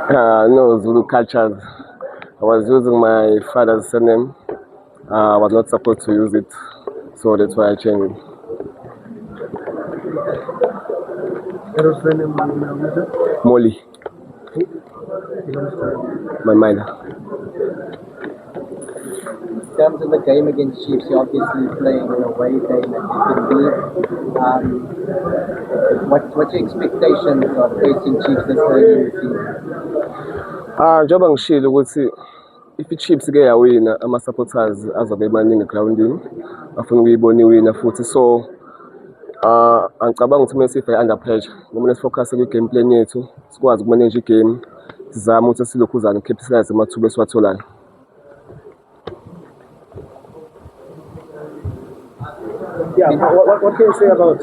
No, Zulu cultures. I was using my father's surname. I was not supposed to use it, so that's why I changed it. Your surname you now use it? Molly, Belongs to my mother. In terms of the game against Chiefs, you're obviously playing an away game at FNB. What's your expectations of facing Chiefs this early in the season? Ah, njengoba ngishilo ukuthi if i-Chiefs ke yawina, ama-supporters azobe emaningi egrawundini, afuna ukuyibona iwina futhi. So angicabanga ukuthi kumele siyifake under pressure, kumele si-focus kwi-game plan yethu, sikwazi uku-manage i-game, sizame ukuthi silokhuzane capitalize amathuba esiwatholayo. Yeah, what can you say about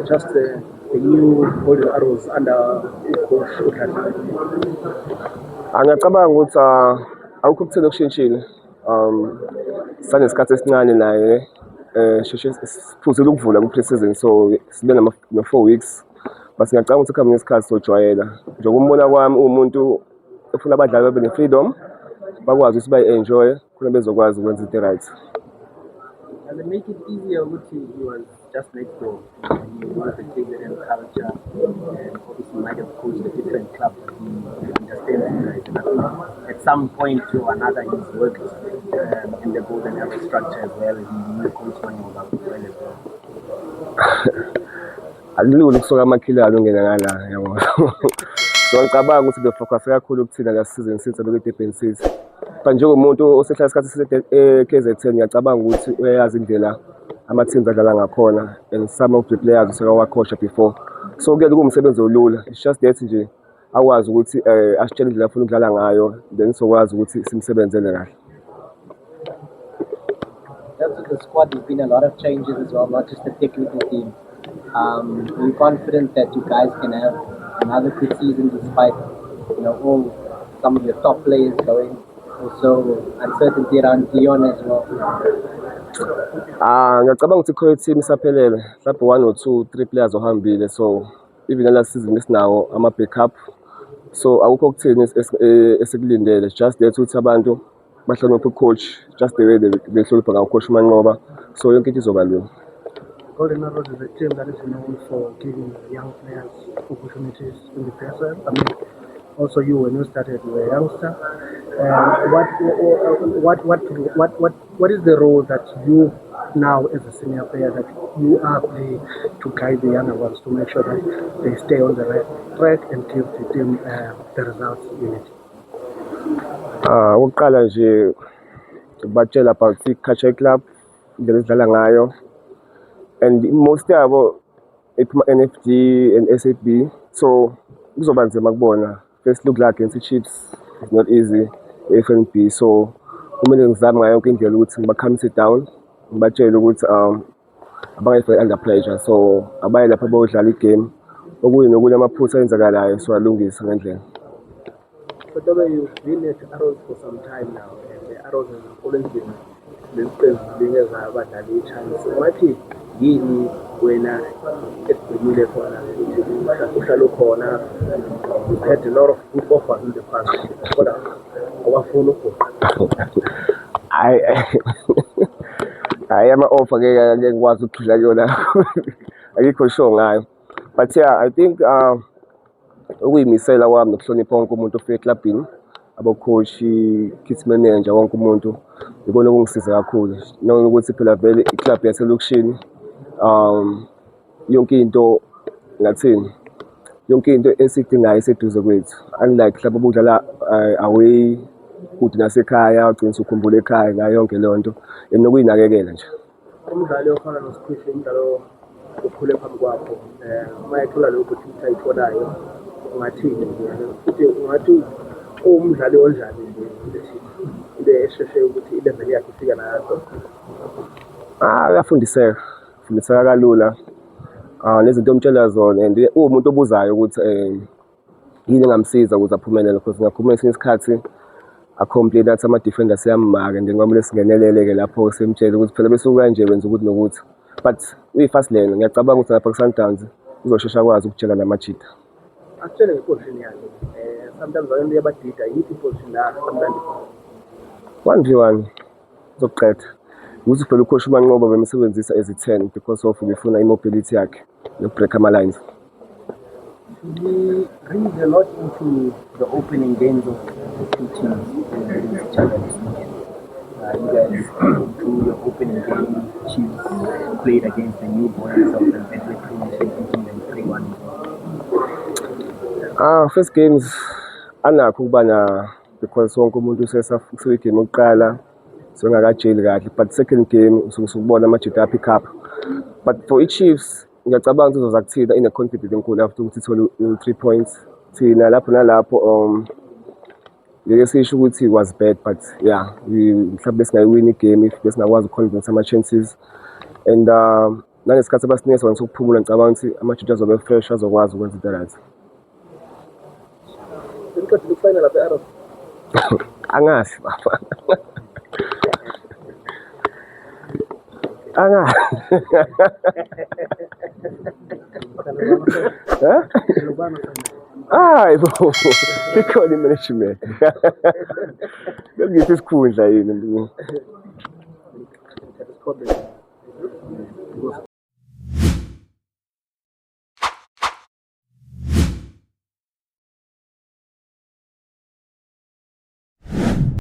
just the new Golden Arrows under coach uDladla? Ngiyacabanga ukuthi akukho okuthile okushintshile. Sanesikhathi esincane naye, sheshe siphuzile ukuvula ku-pre-season, so sibe no-4 weeks, but ngiyacabanga ukuthi ekuhambeni kwesikhathi sojwayela. Njengokumbona kwami, uwumuntu ofuna abadlali babe ne-freedom, bakwazi ukuthi bayi-enjoy khona bezokwazi ukwenza into e-right. Does it make it easier ukuthi he was just next door and he knows the KZN culture and obviously might have coached a different club, but he understands you guys? And I think at some point or another he's worked in the Golden Arrow structure as well. He knew Coach Manqoba well as well. Akulula ukusuka amakilala ungena ngala, yabo. So ngicabanga ukuthi be-focus kakhulu kuthina last season since abeke-Durban City, but njengomuntu osehlala isikhathi eside e-KZN, ngiyacabanga ukuthi uyayazi indlela ama-teams adlala ngakhona and some of the players usekawa-coacha before, so kuyena kuwumsebenzi olula. It's just that nje akwazi ukuthi asitshele indlela afuna ukudlala ngayo, then sizokwazi ukuthi simsebenzele kahle. In terms of the squad, there's been a lot of changes as well, not just the technical team. Are you confident that you guys can have another good season despite all some of your top players going? Also, uncertainty around Dion as well. Ah, ngiyacabanga ukuthi i-core team isaphelele. Mhlawumbe one or two, three players ohambile, so even last season besinawo ama-backup. So akukho okuthini esikulindele, just that ukuthi abantu bahloniphe u-coach just the way behlonipha ngawo coach Manqoba. So yonke into izoba lula. Golden Arrows is a team that is known for giving young players opportunities in the PSL. I mean, also you, when you started, you were a youngster. What is the role that you now as a senior player that you are playing to guide the younger ones to make sure that they stay on the right track and give the team the results you need? Ah, okokuqala nje ukubatshela about i-culture club, indlela esidlala ngayo, and most yabo iphuma NFD and SAB, so kuzoba nzima kubona. First look la against i-Chiefs is not easy, FNB, so kumele ngizame ngayo yonke indlela ukuthi ngiba-calm-ise down, ngibatshele ukuthi abangayifaki under pressure, so abaye lapha bayodlala i-game, okunye nokunye amaphutha ayenzakalayo siwalungise ngendlela. Sotobe, you've been at Arrows for some time now, and the Arrows has always been leli qembu linikeza abadlali i-chance. Ungathi yini wena ekugcinile khona ukuthi uhlale ukhona? You've had a lot of good offers in the past, kodwa awafuni ukuguqa. Hayi hayi, ama-offer ngeke ngeke ngikwazi ukugxila kuyona, akikho sure ngayo, but yeah, I think ukuyimisela kwami nokuhlonipha wonke umuntu ofika eklabhini, abo-coach, kit manager, wonke umuntu, ikona okungisiza kakhulu, nanokuthi phela vele i-club yaselokishini, yonke into, ngathini, yonke into esiyidingayo iseduze kwethu, unlike mhlawumbe ubudlala away kude nasekhaya, ugcine usukhumbula ekhaya nayo yonke leyo nto and nokuyinakekela nje. Umdlali ofana noSikhwihle, umdlalo okhule phambi kwakho, uma ethola le opportunity ayitholayo, ungathini nje? Futhi ungathi uwumdlali onjani nje kule team, into esheshe ukuthi i-level yakhe ifika nalapho? Ah, uyafundiseka, fundiseka kalula. Ah, nezinto omtshela zona, and uwumuntu obuzayo ukuthi yini engamsiza ukuze aphumelele, because ngiyakhumbula ngesinye isikhathi a-complain athi ama-defender siyamaka, and kwamele singenelele-ke lapho, simtshele ukuthi phela besuka kanje wenza ukuthi nokuthi, but uyi-fast learner. Ngiyacabanga ukuthi lapha ku-Sundowns uzosheshe akwazi ukutshela namajita. Asitshele nge-position yakhe. Sometimes abantu uyabadida, yiphi i-position la amnandi khona? 1v1 zokuqeda. Ukuthi phela u-coach uManqoba bemsebenzisa as a 10 because of befuna i-mobility yakhe noku-break ama-lines. Should we read a lot into the opening games of the two teams against each other this weekend? You guys drew your opening game. Chiefs played against the new boys of the Betway Premiership, beating them 3-1 as well. Ah, first games anakho ukuba na because wonke umuntu usese-game yokuqala, so engakajeli kahle, but second game usuke usubona amajita pick up. But for i-Chiefs, ngiyacabanga ukuthi izoza kuthina ine-confidence enkulu after ukuthi ithole u-3 points. Thina lapho nalapho ngeke sisho ukuthi was bad, but yeah, mhlawumbe besingayiwina i-game if besingakwazi uku-convert ama-chances and nangesikhathi abasinika sona sokuphumula, ngicabanga ukuthi amajita azobe fresh, azokwazi ukwenza into right. Seniqedile ukusayina lapha e-Arrows? Angazi baba, angazi. Eh? Hayi bo, ikhona i-management. Bekungiphi isikhundla yini? Isikhombe.